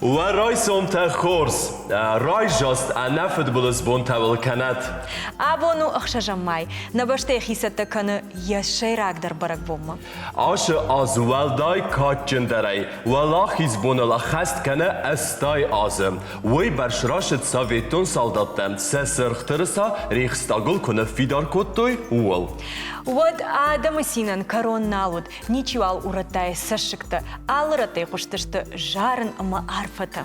Уӕ райсомтӕ хорз! Райзаст ӕнӕфыдбылыз бонтӕ уыл кӕнӕт! Абон у ӕхсӕзӕм май. Нӕ бӕстӕйы хицӕттӕ кӕны йӕ сӕйрагдӕр бӕрӕгбонмӕ. Ацы аз уӕлдай кадджындӕрӕй Уӕлахизбоныл ӕххӕст кӕны 80 азы. Уый бӕрц рацыд советон салдаттӕ сӕ сырх тырыса Рейхстагыл куы ныффидар кодтой, ууыл. Уӕд адӕмы цинӕн кӕрон нал уыд. Ничиуал урӕдта йӕ цӕссыгтӕ, алы рӕттӕй хъуыстысты зарын ӕмӕ арфӕтӕ.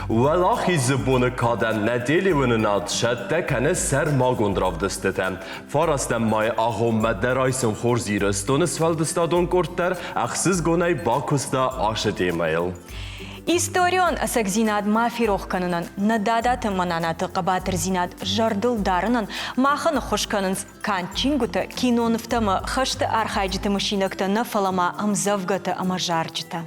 Уӕлахизы боны кадӕн нӕ телеуынынад сӕттӕ кӕны сӕрмагонд равдыстытӕ. Фарастӕм майы агъоммӕ дӕр райсом хорз Ирыстоны сфӕлдыстадон къорд дӕр ӕхсызгонӕй бакуыста ацы темӕйыл. Историон ӕцӕгдзинад ма ферох кӕнынӕн, нӕ дадаты ӕмӕ нанаты хъӕбатырдзинад зӕрдыл дарынӕн махӕн ӕххуыс кӕнынц канд чингуытӕ, кинонывтӕ ӕмӕ хӕсты архайджыты мысинӕгтӕ нӕ, фӕлӕ ма ӕмдзӕвгӕтӕ ӕмӕ зарджытӕ.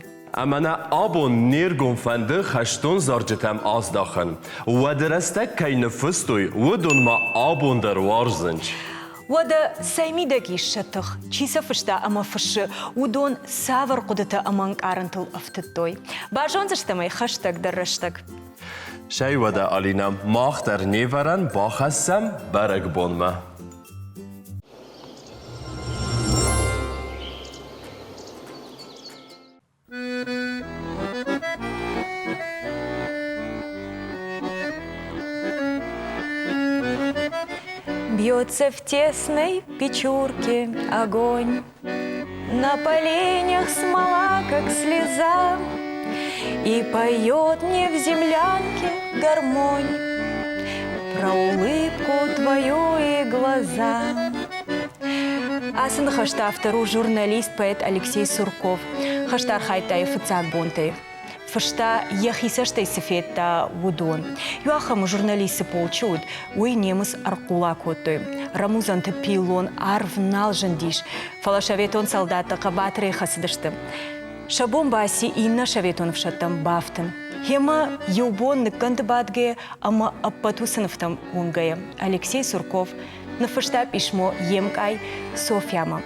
Ӕмӕ нӕ абон не ргом фӕнды хӕстон зарджытӕм аздахын. Уӕды рӕстӕг кӕй ныффыстой, уыдон ма абон дӕр уарзынц. Уӕдӕ цӕй мидӕг ис сӕ тых, чи сӕ фыста ӕмӕ фыссы, уыдон цавӕр хъуыдытӕ ӕмӕ ӕнкъарӕнтыл ӕфтыдтой? Базондзыстӕм ӕй хӕстӕгдӕр рӕстӕг. Сӕй уӕдӕ, Алинӕ, мах дӕр не вӕрӕн бахӕссӕм бӕрӕгбонмӕ. Бьется в тесной печурке огонь, На поленях смола, как слеза, И поет мне в землянке гармонь Про улыбку твою и глаза. Ацы ныхӕсты автор у журналист, поэт Алексей Сурков. Хӕсты архайдта йӕ фыццаг бонтӕй. Фыста, йӕхи цӕстӕй цы федта, уыдон. Иу ахӕмы журналист цы полчы уыд, уый немыц ӕрхъула кодтой. Рӕмудзӕнты пиллон арв нал зындис, фӕлӕ советон солдаттӕ хъӕбатырӕй хӕцыдысты. Сӕ бон баци иннӕ советон ӕфсӕдтӕм бафтын. Гъемӕ иу бон ныккӕнды бадгӕйӕ ӕмӕ ӕппӕт уыцы нывтӕм уынгӕйӕ Алексей Сурков ныффыста писмо йе мкъай Софьямӕ.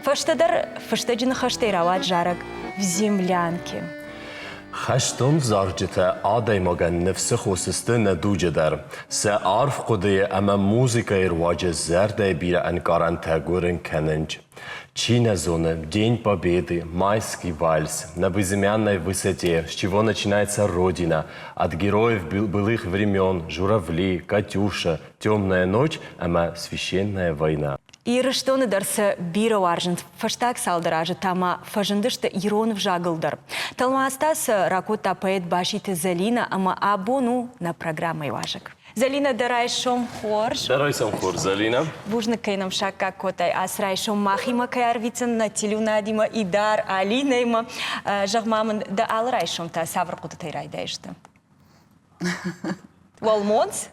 Фӕстӕдӕр фыстӕджы ныхӕстӕй рауад зарӕг «В землянке». Хӕстон зарджытӕ адӕймагӕн ныфсы хос сты нӕ дуджы дӕр. Сӕ арф хъуыдыйы ӕмӕ музыкӕйы руаджы зӕрдӕйы бирӕ ӕнкъарӕнтӕ гуырын кӕнынц. Чи нӕ зоны, День Победы, Майский вальс, На безымянной высоте, С чего начинается Родина, От героев былых времен, Журавли, Катюша, Темная ночь ӕмӕ Священная война. Ирыстоны дӕр сӕ бирӕ уарзынц. Фӕстаг цалдӕр азы та ма фӕзындысты ирон ӕвзагыл дӕр. Тӕлмац та сӕ ракодта поэт Баситы Зӕлинӕ ӕмӕ абон у нӕ программӕйы уазӕг. Зӕлинӕ, дӕ райсом хорз. Дӕ райсом хорз, Зӕлинӕ. Бузныг, кӕй нӕм саккаг кодтай ацы райсом махимӕ кӕй арвитдзӕн нӕ телеуынадимӕ Идар, Алинӕимӕ. Зӕгъ-ма мын, дӕ алы райсом та цавӕр хъуыдытӕй райдайыс ды? Уӕлмонц?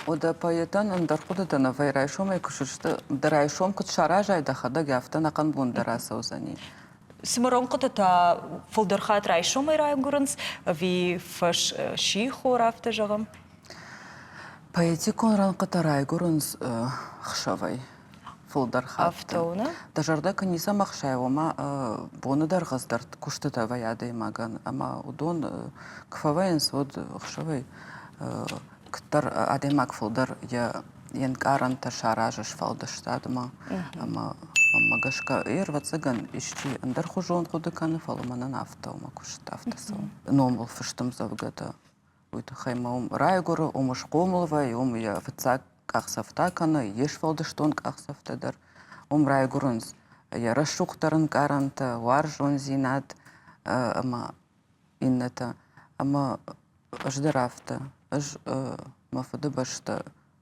Уӕдӕ поэтӕн ӕндӕр хъуыдытӕ нӕ вӕййы райсомӕй куы сысты, дӕ райсом куыд саразай дӕхӕдӕг, афтӕ ӕнӕхъӕн бон дӕр ацӕудзӕни. Цымӕ рӕнхъытӕ та фылдӕр хатт райсомӕй райгуырынц ӕви фӕссихор, афтӕ зӕгъӕм? Поэтикон рӕнхъытӕ райгуырынц хсӕвӕй фылдӕр хатт. Афтӕ у, нӕ? Дӕ зӕрдӕ куы ницӕмӕ хсайа, уымӕ боны дӕргъы дӕр куыстытӕ вӕййы адӕймагӕн ӕмӕ уыдон куы фӕвӕййынц, уӕд ӕхсӕвӕй куыддӕр адӕймаг фылдӕр йӕ йе нкъарӕнтӕ саразы сфӕлдыстадмӕ ӕмӕ мӕнмӕ гӕсгӕ, ӕвӕццӕгӕн, исчи ӕндӕрхуызон хъуыды кӕны, фӕлӕ мӕнӕн афтӕ у мӕ куыст, афтӕ цӕуы. Номыл фыст ӕмдзӕвгӕтӕ уый тыххӕй мӕ уым райгуыры, уым схъомыл вӕййы, уым йӕ фыццаг къахдзӕфтӕ кӕны, йе сфӕлдыстон къахдзӕфтӕ дӕр. Уым райгуырынц йӕ рӕсугъддӕр ӕнкъарӕнтӕ, уарзондзинад ӕмӕ иннӕтӕ. Ӕмӕ ӕз дӕр афтӕ. Ӕз мӕ фыдыбӕстӕ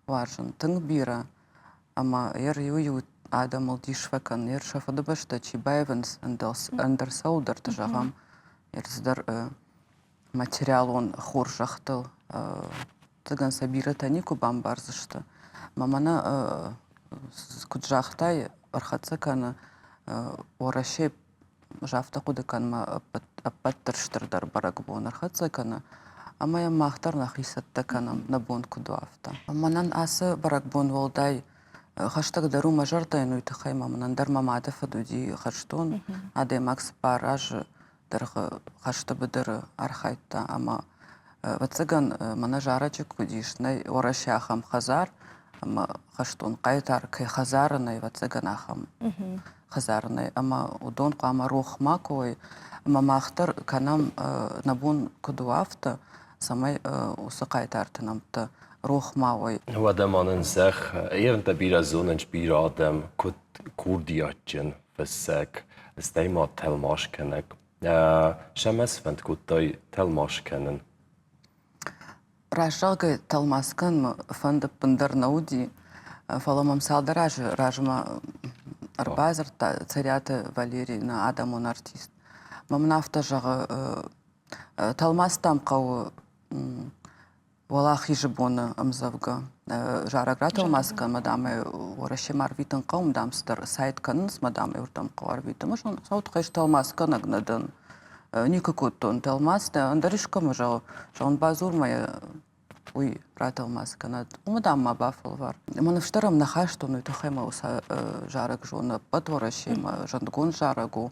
уарзын тынг бирӕ ӕмӕ йӕ иу-иу адӕмыл дис фӕкӕн, йӕ сӕ фыдыбӕстӕ чи баивынц ӕндӕр цӕуылдӕрты, зӕгъӕм, йӕ цыдӕр материалон хорзӕхтыл ӕвӕццӕгӕн сӕ бирӕтӕ никуы бамбардзысты. Мӕ мӕнӕ куыд загътай, ӕрхӕццӕ кӕны Уӕрӕсе ӕз афтӕ хъуыды кӕнын, ӕппӕт ӕппӕт дӕр стырдӕр бӕрӕгбон ӕрхӕццӕ кӕны, ӕмӕ йӕм мах дӕр нӕхи цӕттӕ кӕнӕм, нӕ бон куыд у, афтӕ. Мӕнӕн ацы бӕрӕгбон уӕлдай хӕстӕгдӕр у мӕ зӕрдӕйӕн, уый тыххӕй ма мӕнӕн дӕр мӕ мады фыд уыди хӕстон адӕймаг, 4 азы дӕргъы хӕсты быдыры архайдта ӕмӕ ӕвӕццӕгӕн мӕнӕ зарӕджы куыд ис, нӕй Уӕрӕсе ахӕм хӕдзар ӕмӕ хӕстон хъайтар кӕй хӕдзары нӕй, ӕвӕццӕгӕн ахӕм хӕдзары нӕй ӕмӕ уыдон хъуамӕ рох макуы уой ӕмӕ мах дӕр кӕнӕм нӕ бон куыд у, афтӕ, цӕмӕй уыцы хъайтарты нӕмттӕ рох ма уой. Уӕдӕ ма нын зӕгъ, ерынтӕ бирӕ зонынц бирӕ адӕм, куыд курдиатджын фыссӕг, стӕй ма тӕлмацгӕнӕг. Сӕмӕ сфӕнд кодтай тӕлмац кӕнын? Раст зӕгъгӕй, тӕлмац кӕнын фӕнд ӕппындӕр нӕ уыди, фӕлӕ мӕм цалдӕр азы размӕ ӕрбадзырдта Цӕриаты Валери, нӕ адӕмон артист. Мӕ мын афтӕ зӕгъы, тӕлмац дам хъӕуы Уӕлахизы боны ӕмдзӕвгӕ зарӕг ратӕлмац кӕн, мӕ дам ӕй Уӕрӕсемӕ арвитын хъӕуы, дам цыдӕр сайт кӕнынц, мӕ дам ӕй уырдӕм хъӕуы арвитын. Ӕз сау тыххӕй тӕлмацгӕнӕг нӕ дӕн. Никуы кодтон тӕлмац, ӕндӕр искӕмӕ зӕгъ, зӕгъын бадзур мӕ уый ратӕлмац кӕнӕд. Уымӕ, дам, ма бафӕлвар. Мӕ ныфс дӕр ӕм нӕ хастон, уый тыххӕй мӕ уыцы зарӕг зоны ӕппӕт Уӕрӕсемӕ, зындгонд зарӕг у.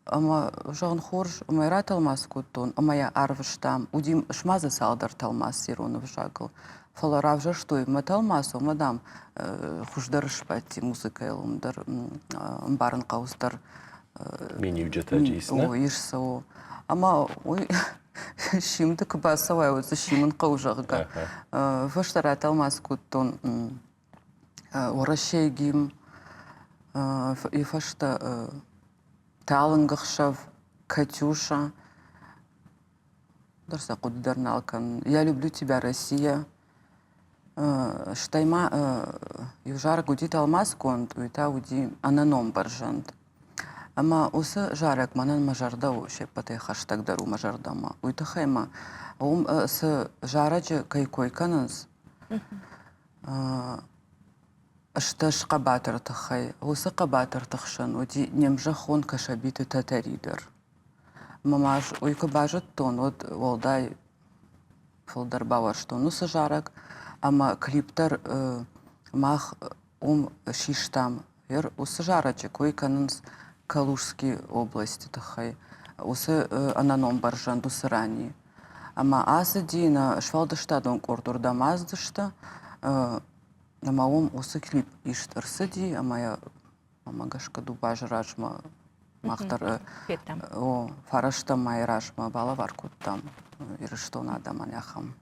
Ӕмӕ, зӕгъын, хорз, ӕмӕ йӕ ратӕлмац кодтон ӕмӕ йӕ арвыстам. Уыди ма дзы цалдӕр тӕлмац ирон ӕвзагыл. Фӕлӕ равзӕрстой мӕ тӕлмац, ӕмӕ, дам, хуыздӕр сбадти музыкӕйыл, уым дӕр ӕмбарын хъӕуы дӕр. Миниуджытӕ ис, нӕ? О, ис цы у. Ӕмӕ уый симды куы бацӕуай, уӕд дзы симын хъӕуы, зӕгъгӕ. Фӕстӕ ратӕлмац кодтон Уӕрӕсейы гимн, йӕ фӕстӕ талынг ӕхсӕв, Катюша, дӕр сӕ хъуыды дӕр нал кӕнын. Я люблю тебя, Россия. Стӕй ма иу зарӕг уыди тӕлмацгонд, уый та уыди ӕнӕном бӕрзӕнд. Ӕмӕ уыцы зарӕг мӕнӕн мӕ зӕрдӕ у, се ппӕтӕй хӕстӕгдӕр у мӕ зӕрдӕмӕ. Уый тыххӕй ма уым цы зарӕджы кӕй кой кӕнынц, Стӕс хъӕбатыры тыххӕй. Уыцы хъӕбатырты хсӕн уыди не мзӕххон Кӕсӕбиты Тӕтӕри дӕр. Ӕмӕ ма уый куы базыдтон, уӕд уӕлдай фылдӕр бауарзтон уыцы зарӕг ӕмӕ клип дӕр мах уым систам. Уыцы зарӕджы кой кӕнынц Калужский областы тыххӕй, уыцы ӕнӕном бӕрзӕнд уыцы рани. Ӕмӕ ацыди нӕ сфӕлдыстадон къорд уырдӕм ацыдысты, ӕмӕ уым уыцы клип ист ӕрцыди, ӕмӕ йӕ мӕ гӕсгӕ дыууӕ азы размӕ мах дӕр о, фарӕстӕм мӕйы размӕ балӕвар кодтам Ирыстоны адӕмӕн ахӕм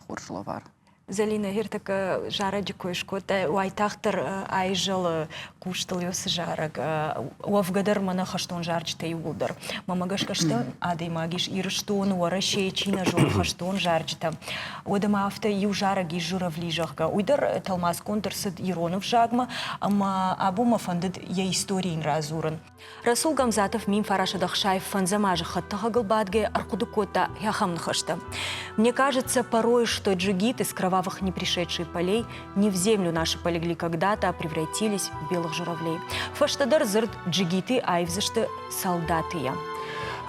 хорз лӕвар. Зӕлинӕ ӕртӕккӕ зарӕджы кой скодта, уайтагъддӕр айзӕлы хъустыл уыцы зарӕг. Уӕвгӕ дӕр мӕнӕ хӕстон зарджытӕ иууылдӕр. Мӕмӕ гӕсгӕ сты адӕймаг ис Ирыстоны, Уӕрӕсейы чи нӕ зоны хӕстон зарджытӕ. Уӕдӕ ма афтӕ иу зарӕг ис Журавли, зӕгъгӕ. Уый дӕр тӕлмацгонд ӕрцыд ирон ӕвзагмӕ ӕмӕ абон мӕ фӕндыд йӕ истори йын радзурын. Расул Гамзатов 1965 азы хӕдтӕхӕгыл бадгӕ ӕрхъуыды кодта ахӕм ныхӕстӕ. Мне кажется порой, что джигиты с кровавых не пришедшие полей не в землю наши полегли когда-то, а превратились в белых журавлей. Фӕстӕдӕр дзырд джигиты аивдзысты солдаты-йӕ.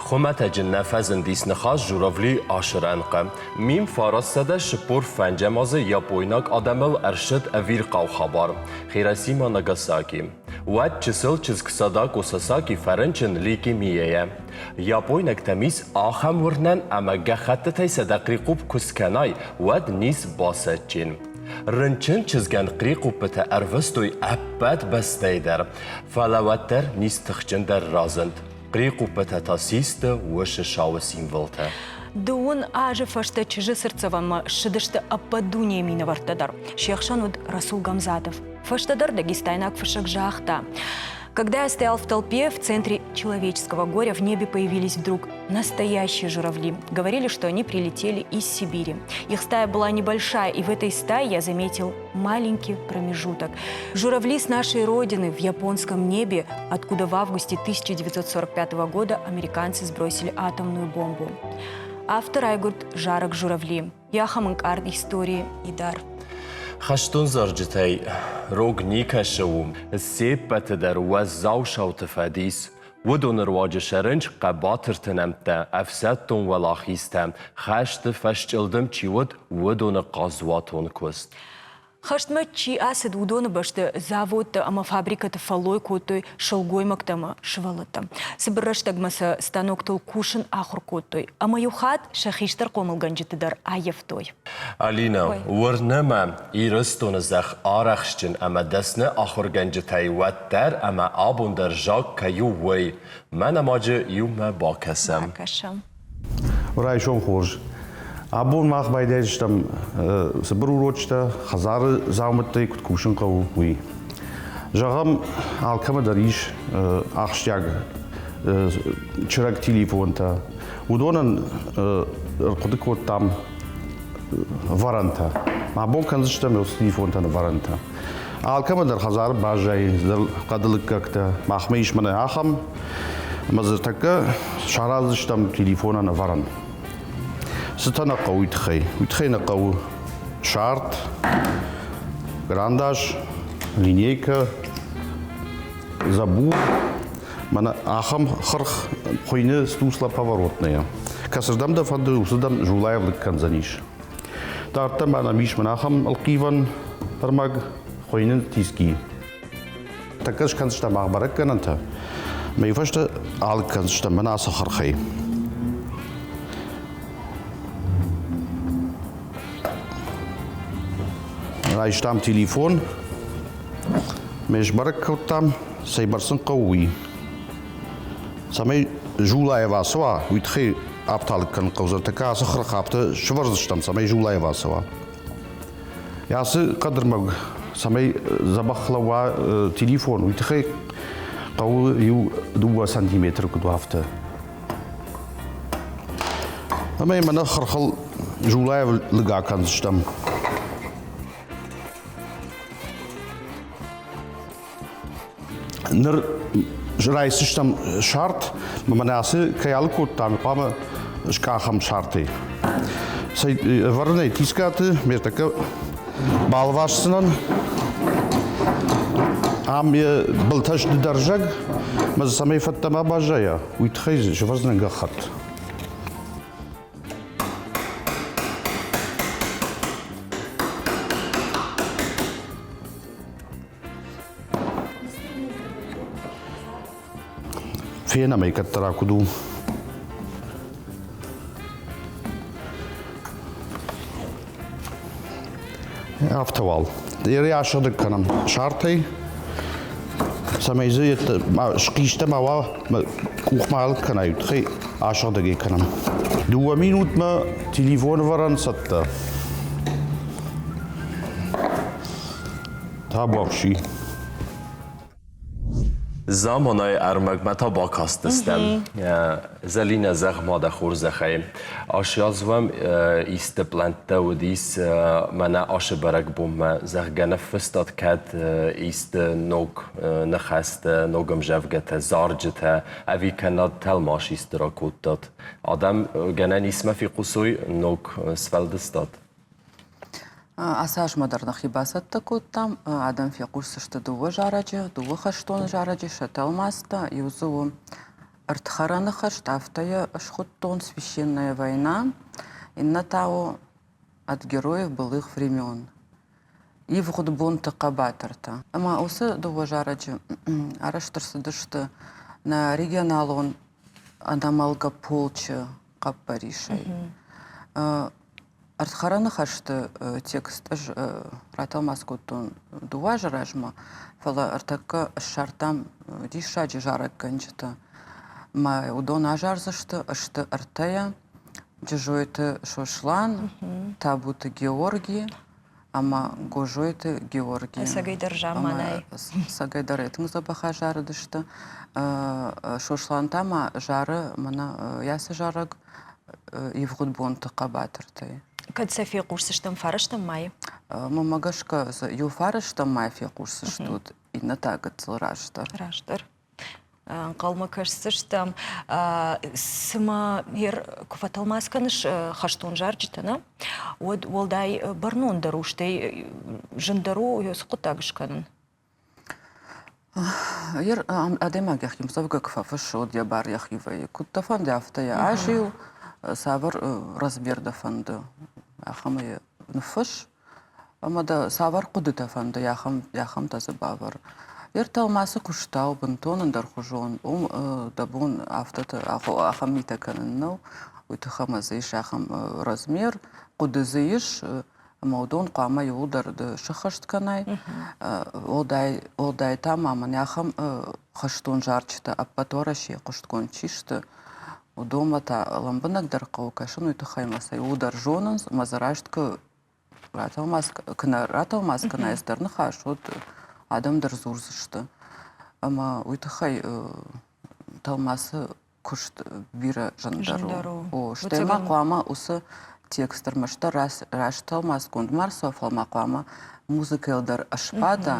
Хуымӕтӕджы нӕ фӕзындис ныхас журавли ашы рӕнхъы. 1945 азы япойнаг адӕмыл ӕрсыд ӕвирхъау хабар. Хиросима Нагасаки. Уӕд чысыл чызг Садако Сасаки фӕрынчын лейкемийӕйӕ. Япойнӕгтӕм ис ахӕм уырнӕн ӕмӕ гӕххӕттытӕй 100 хърихъупп куы скӕнай, уӕд низ басӕтджын. Рынчын чызгӕн хърихъуппытӕ ӕрвыстой ӕппӕт бӕстӕйы дӕр, фӕлӕ уӕддӕр низ тыхджындӕр разынд. Хърихъуппытӕ та систы уышы сауы символтӕ. Дыууын азы фӕстӕ чызджы цыртдзӕвӕнмӕ ссыдысты ӕппӕт дунейы минӕвӕрттӕ дӕр. Се хсӕн уыд Расул Гамзатов. Фӕстӕдӕр дагестайнаг фыссӕг загъта, Когда я стоял в толпе, в центре человеческого горя в небе появились вдруг настоящие журавли. Говорили, что они прилетели из Сибири. Их стая была небольшая, и в этой стае я заметил маленький промежуток. Журавли с нашей родины в японском небе, откуда в августе 1945 года американцы сбросили атомную бомбу. Автор Айгурт «Жарок журавли». Йӕхӕм ӕнкъард истори идар. Хӕстон зарджытӕй рог никӕсы у, се ппӕты дӕр уӕззау сауты фӕдис. Уыдоны руаджы сӕрынч хъӕбатырты нӕмттӕ, ӕфсӕддон уӕлахизтӕ, хӕсты фӕсчъылдым чи уыд, уыдоны хъазуатон куыст. Хӕстмӕ чи ацыд, уыдоны бӕсты заводтӕ ӕмӕ фабрикӕты фӕллой кодтой сылгоймӕгтӕ ӕмӕ сывӕллӕттӕ. Цыбыр рӕстӕгмӕ сӕ станоктыл кусын ахуыр кодтой ӕмӕ-иу хатт сӕ хистӕр хъомылгӕнджыты дӕр аййӕфтой. Алинӕ, уырны мӕ, Ирыстоны зӕхх арӕхстджын ӕмӕ дӕсны ахуыргӕнджытӕй уӕддӕр ӕмӕ абон дӕр заг кӕй у, уый. Мӕн ӕмаджы иумӕ бакӕсӕм. Бакӕсӕм. Райсом хорз. Абон мах байдайдзыстӕм цыбыр урочытӕ, хӕдзары дзаумӕттӕй куыд кусын хъӕуы, уый. Зӕгъӕм, алкӕмӕ дӕр ис ахсджиаг чырӕг телефонтӕ. Уыдонӕн ӕрхъуыды кодтам вӕрӕнтӕ. Мӕ бон кӕндзыстӕм уыцы телефонтӕн вӕрӕнтӕ. Алкӕмӕ дӕр хӕдзары баззайы хъӕды лыггӕгтӕ. Махмӕ ис мӕнӕ ахӕм, ӕмӕ дзы тӕккӕ сараздзыстӕм телефонӕн ӕвӕрӕн. Цытӕ нӕ хъӕуы уый тыххӕй? Уый тыххӕй нӕ хъӕуы сарт, грандас, линейкӕ, забур, мӕнӕ ахӕм хырх хуыйны стусло-поворотная. Кӕцырдӕм дӕ фӕнды, уыцырдӕм зулаев лыг кӕндзӕнис. Дарддӕр ма нӕм ис мӕнӕ ахӕм ӕлхъивӕн ӕрмӕг, хуыйны тиски. Тӕккӕ скӕндзыстӕм мах бӕрӕггӕнӕнтӕ, мӕ фӕстӕ алыг кӕндзыстӕм мӕнӕ ацы хырхӕй. Райстам телефон, ме сбӕрӕг кодтам, цӕйбӕрц ын хъӕуы, уый. Цӕмӕй Жулаев ацӕуа, уый тыххӕй афтӕ кӕнын хъӕудзӕн, тӕккӕ ацы хырх афтӕ сывӕрдзыстӕм, цӕмӕй Жулаев ацӕуа. Ацы хъӕдырмӕг, цӕмӕй дзӕбӕх лӕууа телефон, уый тыххӕй хъӕуы иу дыууӕ сантиметры куыд уа, афтӕ. Ӕмӕ мӕнӕ хырхыл Жулаев лыг акӕндзыстӕм. Ныр райсдзыстӕм сарт, мӕнӕ ацы кӕй алыг кодтам, хъуамӕ скъахӕм сартӕй. Ӕвӕрынӕй тискаты ме ртӕккӕ балвасдзынӕн. Ам йӕ былтӕ сты дӕрзӕг, мӕ дзы цӕмӕй фӕдтӕ ма баззайа, уый тыххӕй сӕвӕрдзынӕн гӕххӕтт. Фенӕм ӕй, кӕддӕра куыд у. Афтӕ уал. Йӕ асыгъдӕг кӕнӕм сартӕй, цӕмӕй дзы схъистӕ ма уа, къух ма алыг кӕнай, тыххӕй асыгъдӕг ӕй кӕнӕм. Дыууӕ минутмӕ телефон ӕвӕрӕн цӕттӕ. Табуафси. Заманайы ӕрмӕгмӕ та бакастыстӕм. Зӕлинӕ, зӕгъ-ма дӕ хорзӕхӕй, асыазвӕм исты пълӕнттӕ уыдис мӕнӕ ашы бӕрӕгбонмӕ, зӕгъгӕ, ныффыстат кӕд исты ног ныхӕстӕ, ног ӕмзӕвгӕтӕ, зарджытӕ, ӕви кӕнӕд тӕлмац исты ракодтат? Адӕм гӕнӕн ис мӕ фехъусой ног сфӕлдыстад? Ацы азмӕ дӕр нӕхи бацӕттӕ кодтам. Адӕм фехъусдзысты дыууӕ зарӕджы, дыууӕ хӕстон зарӕджы, сӕ тӕлмацтӕ. Иу дзы у ӕрдхӕрӕны хӕст, афтӕ йӕ схуыдтон «Священная война», иннӕ та у «От героев былых времен». Ивгъуыд бонты хъӕбатыртӕ. Ӕмӕ уыцы дыууӕ зарӕджы арӕзт ӕрцыдысты нӕ регионалон ӕнӕмӕлгӕ полчы хъӕппӕрисӕй. Ӕрдхӕрӕны хӕсты текст ӕз ратӕлмац кодтон дыууӕ азы размӕ, фӕлӕ ӕртӕккӕ ссардтам диссаджы зарӕггӕнджытӕ. Мӕ уыдон азардзысты сты ӕртӕйӕ Джызойты Сослан, Табуты Георги ӕмӕ Гозойты Георги. Ӕцӕгӕйдӕр заманай. Ӕцӕгӕйдӕр тынг дзӕбӕх азарыдысты. Сослан та ма зары мӕнӕ йӕ зарӕг ивгъуыд бонты хъӕбатыртӕй. Кӕд сӕ фехъусдзыстӕм фарӕстӕм майы? Мӕнмӕ гӕсгӕ дзы иу фарӕстӕм май фехъусдзыстут, иннӕ та гыццыл раздӕр. Раздӕр. Ӕнхъӕлмӕ кӕсдзыстӕм. Цыма куы фӕтӕлмац кӕныс хӕстон зарджытӕ, нӕ? Уӕд уӕлдай бӕрнондӕр у, стӕй зындӕр у цы хъуыддаг скӕнын? Адӕймаг йӕхи ӕмдзӕвгӕ куы фӕфыссы, уӕд йӕ бар йӕхи вӕййы. Куыд дӕ фӕнды, афтӕ йӕ азил, цавӕр размер дӕ фӕнды, ахӕмӕй ныффысс. Ӕмӕ дӕ цавӕр хъуыдытӕ фӕнды, ахӕмтӕ дзы бавӕр. Йе ртӕлмацы куыстау бынтон ӕндӕрхуызон, уым дӕ бон афтӕтӕ ахӕм митӕ кӕнын нӕу. Уый тыххӕй ӕмӕ дзы ис ахӕм размер, хъуыды дзы ис, ӕмӕ уыдон хъуамӕ иууылдӕр ды сыххӕст кӕнай. Уӕлдай, уӕлдай та ма мӕнӕ ахӕм хӕстон зарджытӕ ӕппӕт Уӕрӕсейы хъуыстгонд чи сты, уыдонмӕ та лӕмбынӕгдӕр хъӕуы кӕсын, уый тыххӕй ӕмӕ сӕ иууылдӕр зонынц ӕмӕ дзы раст куы ратӕлмац куы нӕ ратӕлмац кӕнай цыдӕр ныхас, уӕд адӕм дӕр дзурдзысты. Ӕмӕ уый тыххӕй тӕлмацы куыст бирӕ зындӕр у. О, стӕй ма хъуамӕ уыцы текст ӕрмӕстдӕр раст тӕлмацгонд ма рцӕуа, фӕлӕ ма хъуамӕ музыкӕйыл дӕр ӕсбада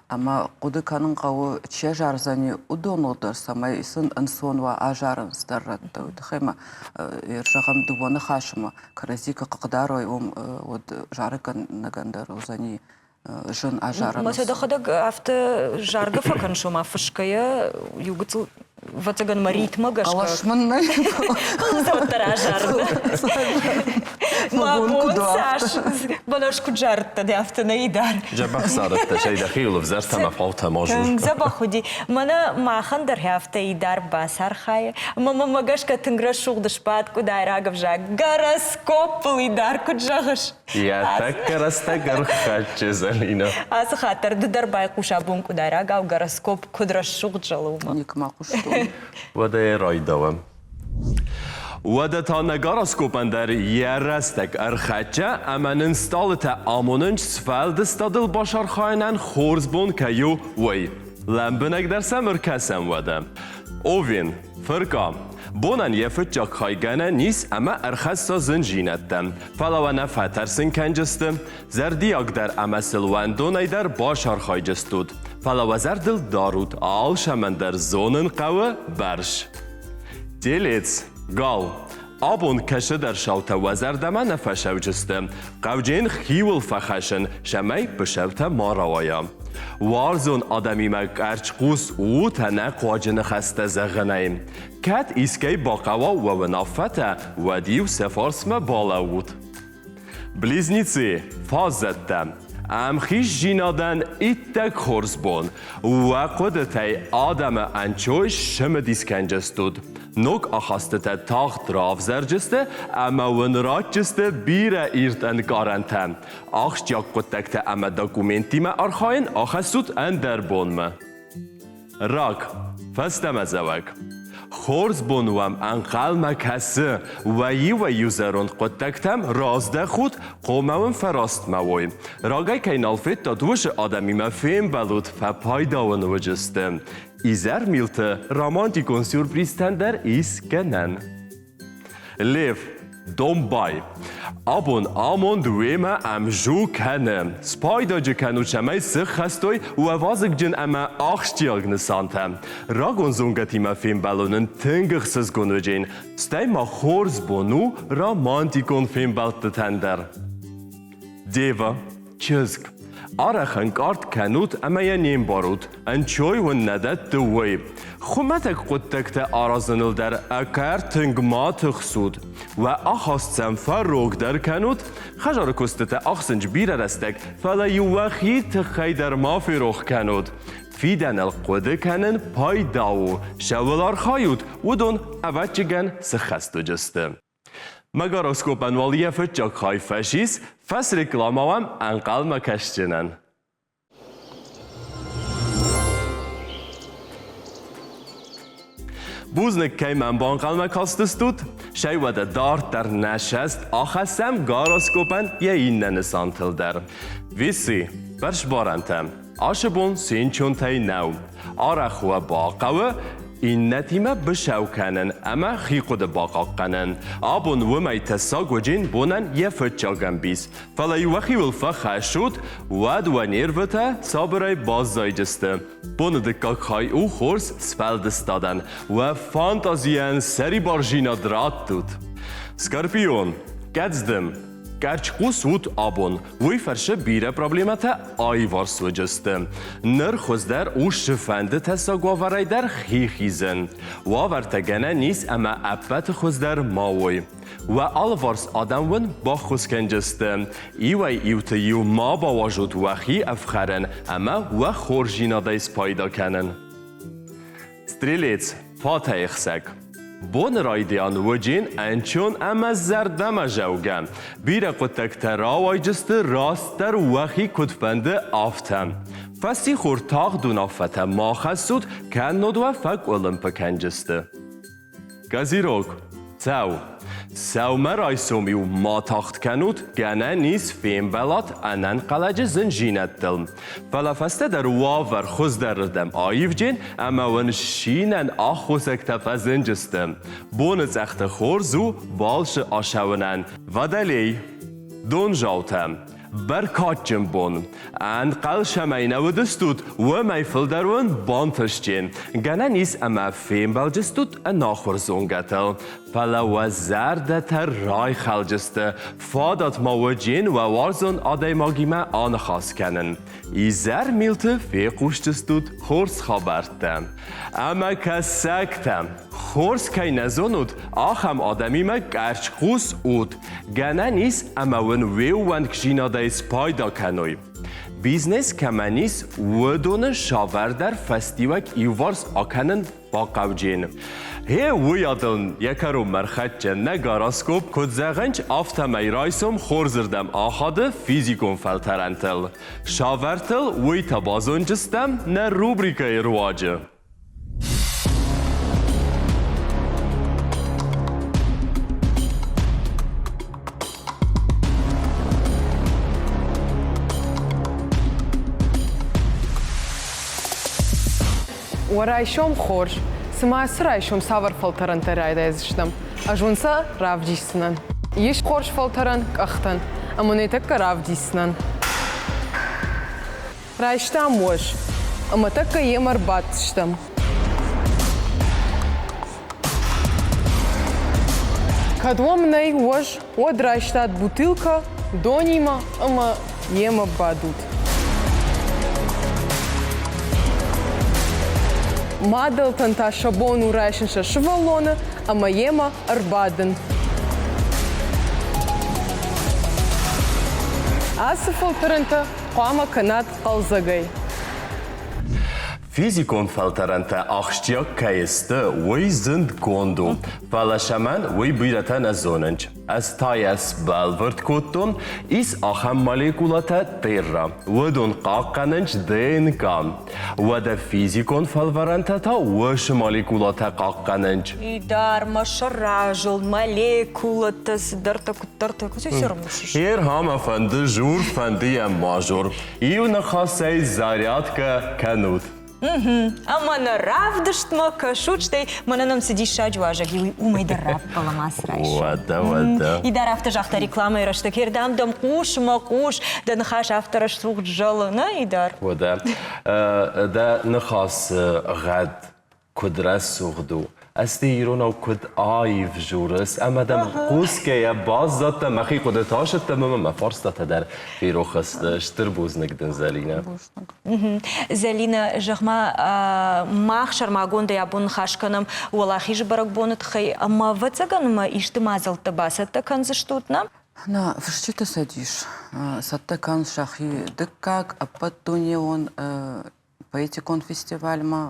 ӕмӕ хъуыды кӕнын хъӕуы, чи азардзӕни, уыдоныл дӕр, цӕмӕй сын ӕнцон уа азарын цыдӕр рӕтты. Уый тыххӕй ма, зӕгъӕм, дыууӕ ныхасы ма кӕрӕдзи куы хъыгдарой, уым уӕд зарӕггӕнӕгӕн дӕр уыдзӕни зын азарын. Мӕ дӕхӕдӕг афтӕ заргӕ фӕкӕныс, ома фысгӕйӕ иу гыццыл ӕвӕццӕгӕн мӕ ритмӕ гӕсгӕ. Хъӕлӕс мын нӕй. Уӕддӕр азарын. Мӕ бон цас, мӕнӕ куыд зарыдтӕ, дӕ афтӕ нӕ дӕр. Дзӕбӕх зарыдтӕ, сӕй дӕхиуыл ӕвзӕртӕ мӕ фаутӕ ма зур. Тынг дзӕбӕх уыди. Мӕнӕ махӕн дӕр афтӕ идар бацархайы. Мӕ мӕмӕ гӕсгӕ тынг рӕсугъд сбадт къуыдайраг ӕвзаг. Гороскопыл идар куыд зӕгъыс? Йӕ тӕккӕ рӕстӕг ӕрхӕццӕ Зӕлинӕ. Ацы хатт дӕр ды дӕр байхъус абон къуыдайрагау гороскоп куыд рӕсугъд зӕлы, уымӕ. Никуы хъуыстон. Уӕдӕ йӕ райдауӕм. Уӕдӕ та нӕ гороскопӕн дӕр йӕ рӕстӕг ӕрхӕццӕ ӕмӕ нын стъалытӕ амонынц сфӕлдыстадыл бацархайынӕн хорз бон кӕй у, уый. Лӕмбынӕгдӕр сӕм ӕркӕсӕм уӕдӕ. Овен, Фыркъа. Бонӕн йӕ фыццаг хай гӕнӕн ис ӕмӕ ӕрхӕсса зындзинӕдтӕ. Фӕлӕ уӕ нӕ фӕтӕрсын кӕнджысты, зӕрдиагдӕр ӕмӕ сыл уӕндонӕй дӕр бацархайджыстут. Фӕлӕ уӕ зӕрдыл дарут, алцӕмӕн дӕр зонын хъӕуы бӕрз. Телец, гал. Абон кӕцыдӕр саутӕ уӕ зӕрдӕмӕ нӕ фӕцӕуджысты. Хъӕвджын хиуыл фӕхӕсын, цӕмӕй быцӕутӕ ма рауайа. Уарзон адӕмимӕ къӕрцхъус ут ӕнӕхъуаджы ныхӕстӕ зӕгъынӕй. Кӕд искӕй бахъӕуа уӕ уынаффӕтӕ, уӕд-иу сӕ фарсмӕ балӕуут. Близнецы, фаззӕттӕ, ӕмхиздзинадӕн иттӕг хорз бон. Уӕ хъуыдытӕй адӕмы ӕнцой сцымыдис кӕнджыстут. Ног ахастытӕ тагъд равзӕрджысты ӕмӕ уын ратджысты бирӕ ирд ӕнкъарӕнтӕ. Ахсджиаг хъуыддӕгтӕ ӕмӕ документтимӕ архайын ахӕссут ӕндӕр бонмӕ. Рак, фӕстӕмӕдзӕуӕг. Хорз бон уӕм ӕнхъӕлмӕ кӕсы, уӕ иуӕй-иу зӕронд хъуыддӕгтӕм раздӕхут, хъомӕ уын фӕрӕстмӕ уой. Рагӕй кӕй нал федтат, уыцы адӕмимӕ фембӕлут, фӕпайда уын уыдзысты. Изӕрмилты романтикон сюрпризтӕн дӕр ис гӕнӕн. Лев, домбай. Абон амонд уемӕ ӕмзу кӕны. Спайдаджы кӕнут, цӕмӕй сыххӕстой уӕ вазыгджын ӕмӕ ахсджиаг нысантӕ. Рагон зонгӕтимӕ фембӕлын ын тынг ӕхсызгон уыдзӕн. Стӕй ма хорз бон у романтикон фембӕлдтытӕн дӕр. Дева, чызг, арӕх ӕнкъард кӕнут ӕмӕ йӕ не мбарут, ӕнцой уын нӕ дӕтты, уый. Хуымӕтӕг хъуыддӕгтӕ аразыныл дӕр ӕгӕр тынг ма тыхсут. Уӕ ахаст сӕм фӕрогдӕр кӕнут. Хӕдзары куыстытӕ ахсынц бирӕ рӕстӕг, фӕлӕ-иу уӕхи тыххӕй дӕр ма ферох кӕнут. Фидӕныл хъуыды кӕнын пайда у, цӕуыл архайут, уыдон, ӕвӕццӕгӕн, сыххӕст уыдзысты. Мӕ гороскопӕн уал йӕ фыццаг хай фӕцис, фӕсрекламӕ уӕм ӕнхъӕлмӕ кӕсдзынӕн. Бузныг, кӕй мӕм банхъӕлмӕ кастыстут. Сӕй уӕдӕ дарддӕр нӕ сӕст ахӕссӕм гороскопӕн йӕ иннӕ нысантыл дӕр. Весы, бӕрзбарӕнтӕ. Ацы бон сенчонтӕй нӕу. Арӕх уӕ бахъӕуы иннӕтимӕ быцӕу кӕнын ӕмӕ хи хъуыды бахъахъхъӕнын. Абон уымӕй тӕссаг уыджын бонӕн йӕ фыццаг ӕмбис. Фӕлӕ-иу уӕхиуыл фӕхӕссут, уӕд уӕ нервытӕ сабырӕй баззайдзысты. Боны дыккаг хай у хорз сфӕлдыстадӕн. Уӕ фантазийӕн сӕрибардзинад раттут. Скорпион, кӕдздым. Къӕрцхъус ут абон. Уый фӕрцы бирӕ проблемӕтӕ аиварс уыдзысты. Ныр хуыздӕр у цыфӕнды тӕссаг уавӕрӕй дӕр хи хизын. Уавӕртӕ гӕнӕн ис ӕмӕ ӕппӕты хуыздӕр ма уой. Уӕ алыварс адӕм уын баххуыс кӕнджысты. Иуӕй-иуты-иу ма бауарзут уӕхи ӕфхӕрын ӕмӕ уӕ хорздзинадӕй спайда кӕнын. Стрелец, фатӕйхсӕг. Боны райдиан уыджын ӕнцон ӕмӕ зӕрдӕмӕзӕугӕ. Бирӕ хъуыддӕгтӕ рауайджысты растдӕр уӕхи куыд фӕнды, афтӕ. Фӕссихор тагъд уынаффӕтӕ ма хӕссут, кӕннод уӕ фӕкъуылымпы кӕнджысты. Козерог, цӕу. Сӕумӕрайсом-иу ма тагъд кӕнут, гӕнӕн ис фембӕлат ӕнӕнхъӕлӕджы зындзинӕдтыл. Фӕлӕ фӕстӕдӕр уавӕр хуыздӕрырдӕм аивджын ӕмӕ уын синӕн аххосӕгтӕ фӕзынджысты. Боныцъӕхты хорз у балцы ацӕуынӕн. Водолей, донзаутӕ, Бӕркадджын бон! Ӕнхъӕл цӕмӕй нӕ уыдыстут, уымӕй фылдӕр уын бантыстджын. Гӕнӕн ис ӕмӕ фембӕлдыстут ӕнахуыр зонгӕтыл. Фӕлӕ уӕ зӕрдӕтӕ райхӕлдысты, фадат ма уыджын уӕ уарзон адӕймагимӕ аныхас кӕнын. Изӕрмилты фехъусдзыстут хорз хабӕрттӕ. Ӕмӕ кӕсӕгтӕ, хорз кӕй нӕ зонут, ахӕм адӕмимӕ къӕрцхъус ут. Гӕнӕн ис ӕмӕ уын уе ууӕнкдзинадӕй спайда кӕной. Бизнес кӕмӕн ис, уыдоны савӕрдӕр фӕстиуӕг иуварс акӕнын бахъӕуджын. Гъе уый адыл йӕ кӕронмӕ рхӕццӕ нӕ гороскоп куыд зӕгъынц, афтӕмӕй райсом хорзырдӕм ахады физикон фӕлтӕрӕнтыл. Савӕртыл уый та базонджыстӕм нӕ рубрикӕйы руаджы. Уӕ райсом хорз! Цымӕ ацы райсом цавӕр фӕлтӕрӕнтӕ райдайдзыстӕм? Ӕз уын сӕ равдисдзынӕн. Ис хорз фӕлтӕрӕн къӕхтӕн, ӕмӕ нӕ тӕккӕ равдисдзынӕн. Райстам уӕз, ӕмӕ тӕккӕ йемӕ ӕрбадтыстӕм. Кӕд уӕм нӕй уӕз, уӕд райстат бутылкӕ донимӕ ӕмӕ йемӕ бадут. Мадӕлтӕн та сӕ бон у райсын сӕ сывӕллоны ӕмӕ йемӕ ӕрбадын. Ацы фӕлтӕрӕнтӕ хъуамӕ кӕнат хъӕлдзӕгӕй. Физикон фӕлтӕрӕнтӕ ахсджиаг кӕй сты, уый зындгонд у. Фӕлӕ сӕмӕн уый бирӕтӕ нӕ зонынц. Ӕз та йӕ сбӕлвырд кодтон, ис ахӕм молекулӕтӕ терра. Уыдон хъахъхъӕнынц ДНК. Уӕдӕ физикон фӕлварӕнтӕ та уыцы молекулӕтӕ хъахъхъӕнынц. Идар, мӕ сӕр молекулӕтӕ цыдӕртӕ куыддӕртӕ куыд сӕрмусыс? Ерхамӕ фӕнды жур, фӕнды йӕ мажор. Иу ныхасӕй зарядкӕ кӕнут. Ӕмӕ нӕ равдыстмӕ кӕсут, стӕй мӕнӕ нӕм цы диссаджы уазӕг и, уый уымӕй дӕр раппӕлӕм ацы райсом. Уӕдӕ, уӕдӕ. Идар афтӕ загъта рекламӕйы рӕстӕг, Ердам дӕм хъус мӕ хъус, дӕ ныхас афтӕ рӕсугъд зӕлы, нӕ, Идар? Уӕдӕ, дӕ ныхасы гъӕд куыд рӕсугъд у, ӕз дӕ иронау куыд аив дзурыс, ӕмӕ дӕм хъусгӕйӕ баззадтӕ, мӕхи хъуыдытӕ асыдтӕ ӕмӕ мӕ фарстатӕ дӕр ферох сты. Стыр бузныг дын, Зӕлинӕ. Бузныг. Зӕлинӕ, зӕгъ-ма, мах сӕрмагондӕй абон ныхас кӕнӕм Уӕлахизы бӕрӕгбоны тыххӕй, ӕмӕ ӕвӕццӕгӕн ма исты мадзӕлттӕ бацӕттӕ кӕндзыстут, нӕ? Нӕ фысджыты цӕдис цӕттӕ кӕн сӕхи дыккаг ӕппӕтдунеон поэтикон фестивальмӕ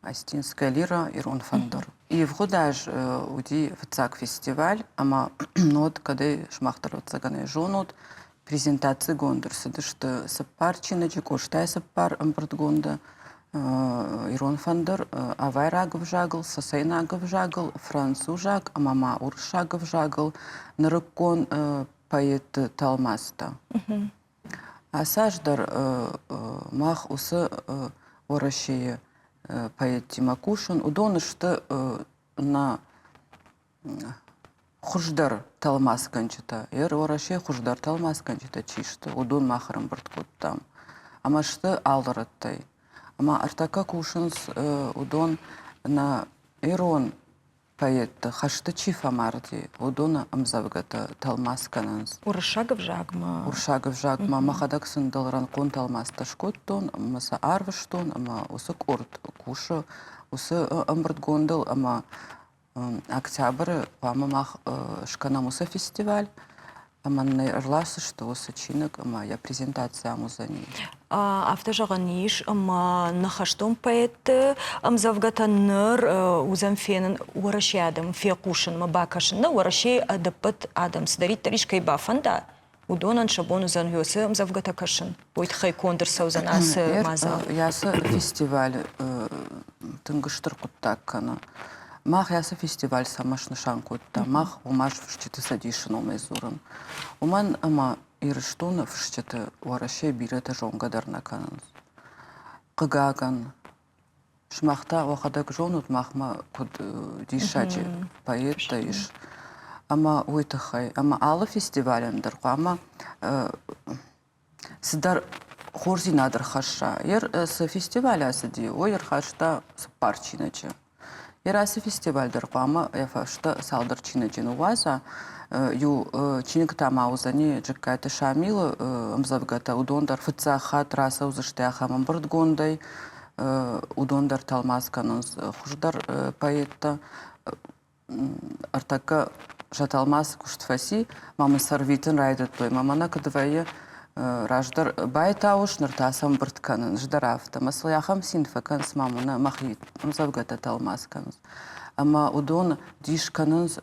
Астинская лира ирон фӕндыр. Ивгъуыд аз уыди фыццаг фестиваль, ӕмӕ нод кӕдӕй сымах дӕр ӕвӕццӕгӕн зонут, презентацигонд ӕрцыдысты цыппар чиныджы, Къостайы цыппар ӕмбырдгонды ирон фӕндыр авайраг ӕвзагыл, цӕцӕйнаг ӕвзагыл, французаг ӕмӕ ма уырыссаг ӕвзагыл нырыккон поэтты тӕлмацтӕ. Ацы аз дӕр мах уыцы Уӕрӕсейы поэттимӕ кусын. Уыдон сты нӕ хуыздӕр тӕлмацгӕнджытӕ. Уӕрӕсейы хуыздӕр тӕлмацгӕнджытӕ чи сты, уыдон мах ӕрӕмбырд кодтам. Ӕмӕ сты алы рӕттӕй. Ӕмӕ ӕртӕккӕ кусынц уыдон нӕ ирон. поэтты, хӕсты чи фӕмарди, уыдоны ӕмдзӕвгӕтӕ тӕлмац кӕнынц. Уырыссаг ӕвзагмӕ? Уырыссаг ӕвзагмӕ. Мӕхӕдӕг сын дӕлрӕнхъон тӕлмацтӕ скодтон ӕмӕ сӕ арвыстон, ӕмӕ уыцы къорд кусы уыцы ӕмбырдгондыл, ӕмӕ октябры хъуамӕ мах скӕнӕм уыцы фестиваль, ӕмӕ нын ӕрласдзысты уыцы чиныг ӕмӕ йӕ презентаци ам уыдзӕни. Афтӕ зӕгъӕн ис, ӕмӕ нӕ хӕстон поэтты ӕмдзӕвгӕтӕ ныр уыдзӕн фенын Уӕрӕсейы адӕм фехъусынмӕ, бакӕсын. Нӕ Уӕрӕсейы ӕдӕппӕт адӕм цыдӕриддӕр ис, кӕй бафӕнда, уыдонӕн сӕ бон уыдзӕн уыцы ӕмдзӕвгӕтӕ кӕсын. Уый тыххӕй конд ӕрцӕудзӕн ацы мадзал. Ацы фестиваль тынг стыр хъуыддаг кӕны. Мах ацы фестиваль цӕмӕ снысан кодтам? Мах уымӕ фысджыты цӕдисы номӕй дзурын. Уымӕн ӕмӕ Ирыстоны фысджыты Уӕрӕсейы бирӕтӕ зонгӕ дӕр нӕ кӕнынц. Хъыгагӕн, сымах та уӕхӕдӕг зонут, махмӕ куыд диссаджы поэттӕ ис. Ӕмӕ уый тыххӕй, ӕмӕ алы фестивалӕн дӕр хъуамӕ цыдӕр хорздзинад ӕрхӕсса. Цы фестиваль ацыди, уый ӕрхаста цыппар чиныджы. Йӕ ацы фестиваль дӕр хъуамӕ йӕ фӕстӕ цалдӕр чиныджы ныууадза. Иу чиныг та ма уыдзӕни Джыккайты Шамилы ӕмдзӕвгӕтӕ, уыдон дӕр фыццаг хатт рацӕудзысты ахӕм ӕмбырдгондӕй. Уыдон дӕр тӕлмац кӕнынц хуыздӕр поэттӕ. Ӕртӕккӕ сӕ тӕлмацы куыст фӕци, ма мын сӕ рвитын райдыдтой. Мӕ мӕнӕ куыд вӕййы, раздӕр байтауыс, ныр та сӕ ӕмбырд кӕнын. Ӕз дӕр афтӕ. Мӕ сыл ахӕм цин фӕкӕнынц, ма мӕнӕ мӕхи ӕмдзӕвгӕтӕ тӕлмац кӕнынц. Ӕмӕ уыдон дис кӕнынц,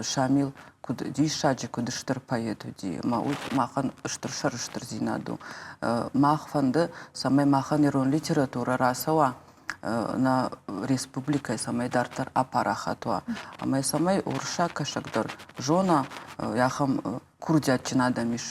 Шамил куыд диссаджы, куыд стыр поэт уыди. Ӕмӕ уый махӕн стыр сӕрыстырдзинад у. Мах фӕнды, цӕмӕй махӕн ирон литературӕ рацӕуа нӕ республикӕйы цӕмӕй дарддӕр апарахат уа ӕмӕ цӕмӕй уырыссаг кӕсӕг дӕр зона, ахӕм курдиатджын адӕм ис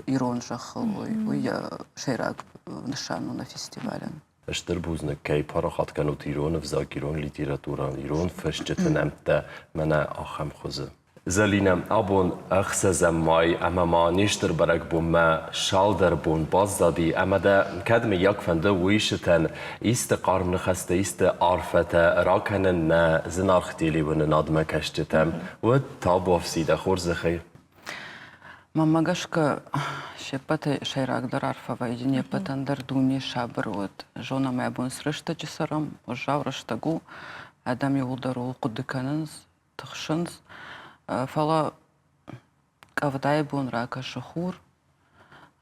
ирон зӕххыл, уый йӕ сӕйраг нысан у нӕ фестивалӕн. Стыр бузныг, кӕй парахат кӕнут ирон ӕвзаг, ирон литературӕ, ирон фысджыты нӕмттӕ мӕнӕ ахӕм хуызы. Зӕлинӕ, абон ӕхсӕзӕм май ӕмӕ ма не стыр бӕрӕгбонмӕ цалдӕр бон баззади ӕмӕ дӕ кӕд мыййаг фӕнды уыйсытӕн исты хъарм ныхӕстӕ, исты арфӕтӕ ракӕнын нӕ зынаргъ телеуынынадмӕ кӕсджытӕм, уӕд табуафси дӕ хорзӕхӕй. Мӕнмӕ гӕсгӕ, се ппӕтӕй сӕйрагдӕр арфӕ вӕййы не ппӕтӕн дӕр дуне сабыр уӕд. Зонӕм, абон цы рӕстӕджы цӕрӕм, уӕззау рӕстӕг у, адӕм иууылдӕр ууыл хъуыды кӕнынц, тыхсынц, фӕлӕ къӕвдайы бон ракӕсы хур,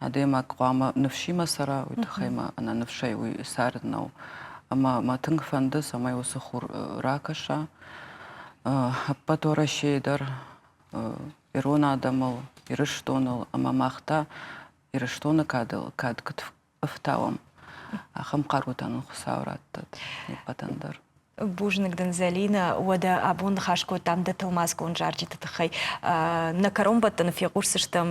адӕймаг хъуамӕ ныфсимӕ цӕра, уый тыххӕй ма ӕнӕ ныфсӕй уый цард нӕу. Ӕмӕ мӕ тынг фӕнды, цӕмӕй уыцы хур ракӕса. Ӕппӕт Уӕрӕсейы дӕр ирон адӕмыл, Ирыстоныл ӕмӕ мах та Ирыстоны кадыл кад куыд ӕфтауӕм, ахӕм хъарутӕ нын Хуыцау раттӕд не ппӕтӕн дӕр. Бузныг дын, Зӕлинӕ. Уӕдӕ абон ныхас кодтам дӕ тӕлмацгонд зарджыты тыххӕй. Нӕ кӕронбӕттӕны фехъусдзыстӕм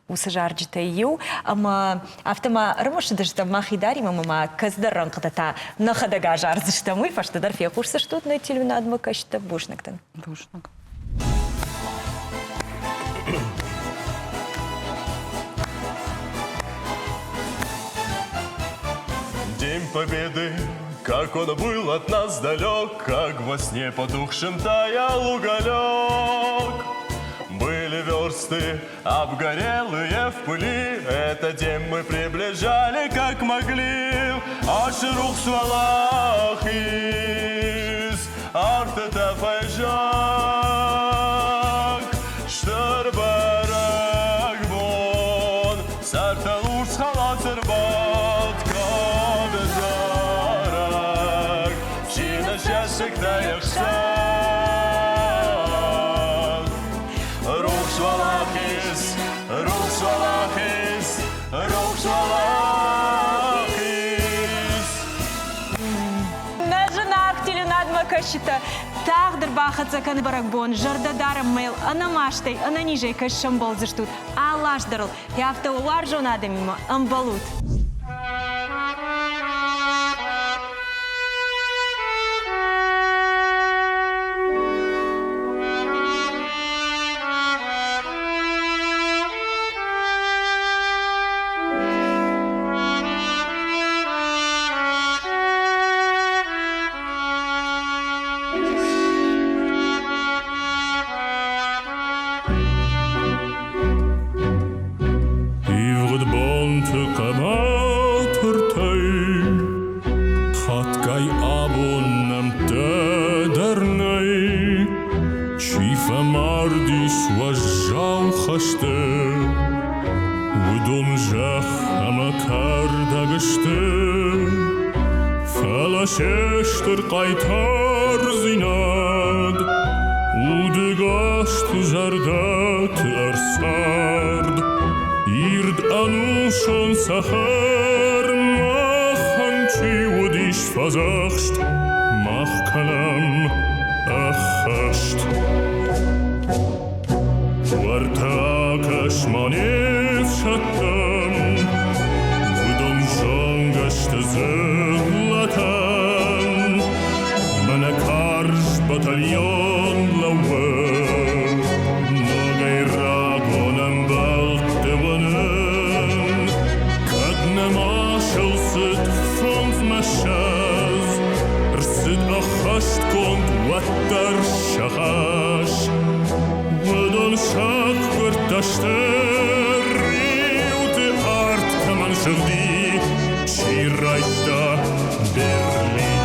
уыцы зарджытӕй иу. Ӕмӕ афтӕ ма ӕрымысыдыстӕм мӕхи даримӕ ӕмӕ ма кӕцыдӕр рӕнхъытӕ та нӕхӕдӕг азардзыстӕм. Уый фӕстӕдӕр фехъусдзыстут нӕ телеуынадмӕ кӕсджытӕ. Бузныг дын. Бузныг. День Победы, как он был от нас далек, как во сне потухшем таял уголек. Были версты, обгорелые в пыли, этот день мы приближали, как могли. Аж рух свалах из Артета фӕззӕг, стыр бӕрӕгбон, сӕртыл урс халат ӕрбадт, кады зарӕг, цины цӕссыгтӕ ӕхсӕн. Рухс уӕлахиз, рухс уӕлахиз, рухс уӕлахиз! Нӕ зынаргъ теленадмӕ кӕсджытӕ, тагъд ӕрбахӕццӕ кӕны бӕрӕгбон, зӕрдӕдарӕн мӕйыл ӕнӕмастӕй, ӕнӕнизӕй кӕй сӕмбӕлдзыстут, алы аз дӕр ыл афтӕ уӕ уарзон адӕмимӕ ӕмбӕлут. Чи фӕмардис уӕззау хӕсты, уыдон зӕхх ӕмӕ кӕрдӕг сты. Фӕлӕ се стыр хъайтардзинад удыгӕсты зӕрдӕты ӕрцард. Ирд ӕнусон цӕхӕр махӕн чи уыдис фӕдзӕхст, мах кӕнӕм ӕххӕст. Уӕртӕ кӕс-ма не фсӕдтӕм, уыдон зонгӕ сты дзыллӕтӕн. Мӕнӕ карз батальон лӕууы, ногӕй рагон ӕмбӕлтты уынын. Кӕд нӕма сыл цыд фондзмӕ ссӕдз, рцыд ӕххӕстгонд уӕддӕр сӕ хӕс. Уыдон саггуырдтӕ сты, риуты арт кӕмӕн сыгъди, чи райста Берлин.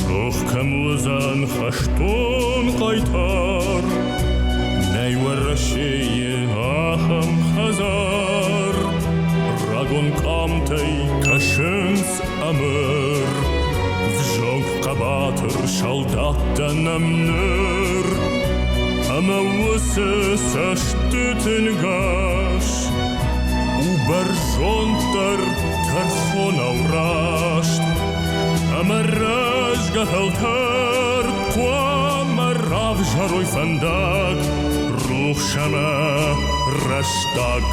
Рох кӕм уыдзӕн хӕстон хъайтар, нӕй Уӕрӕсейы ахӕм хӕдзар. Рагон къамтӕй кӕсынц ӕмыр, взонг хъӕбатыр салдаттӕ нӕм ныр. Ӕмӕ уыцы цӕстыты нгас у бӕрзонддӕр тӕрхонау раст. Ӕмӕ рӕзгӕ фӕлтӕр хъуамӕ равзарой фӕндаг рухс ӕмӕ рӕстаг.